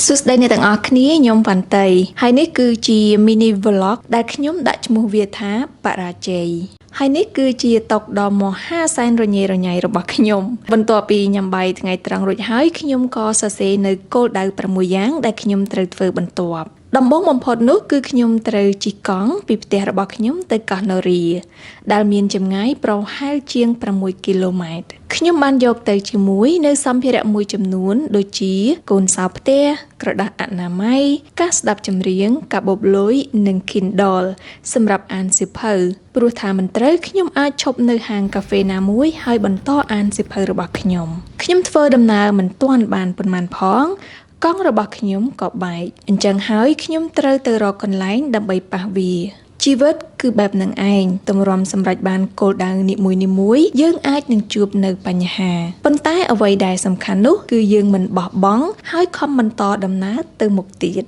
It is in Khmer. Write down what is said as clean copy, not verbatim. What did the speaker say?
សួស្តីអ្នកទាំងអស់គ្នាខ្ញុំវ៉ាន់តីហើយនេះគឺជា mini vlog ដែលខ្ញុំដាក់ឈ្មោះវាថាបរាជ័យហើយនេះគឺជាតុដ៏មហាសែនរញ៉េរញ៉ៃរបស់ខ្ញុំបន្ទាប់ពីញ៉ាំបាយថ្ងៃត្រង់រួចហើយខ្ញុំក៏សរសេរនៅគោលដៅ6យ៉ាងដែលខ្ញុំត្រូវធ្វើបន្ទាប់ដំបូងបំផុតនោះគឺខ្ញុំត្រូវជិះកង់ពីផ្ទះរបស់ខ្ញុំទៅកោះនរាដែលមានចម្ងាយប្រហែលជាង6គីឡូម៉ែត្រខ្ញុំបានយកទៅជាមួយនៅសម្ភារៈមួយចំនួនដូចជាកូនសោផ្ទះក្រដាសអនាម័យកាសស្ដាប់ចម្រៀងកាបូបលុយនិង Kindle សម្រាប់អានសៀវភៅព្រោះថាមិនត្រូវខ្ញុំអាចឈប់នៅហាងកាហ្វេណាមួយហើយបន្តអានសៀវភៅរបស់ខ្ញុំខ្ញុំធ្វើដំណើរមិនទាន់បានប៉ុន្មានផងកង់របស់ខ្ញុំក៏បែកអញ្ចឹងហើយខ្ញុំត្រូវទៅរកកន្លែងដើម្បីប៉ះវាជីវិតគឺបែបនឹងឯងទម្រាំសម្រេចបានគោលដៅនីមួយៗយើងអាចនឹងជួបនៅបញ្ហាប៉ុន្តែអ្វីដែលសំខាន់នោះគឺយើងមិនបោះបង់ហើយខំបន្តដំណើរទៅមុខទៀត។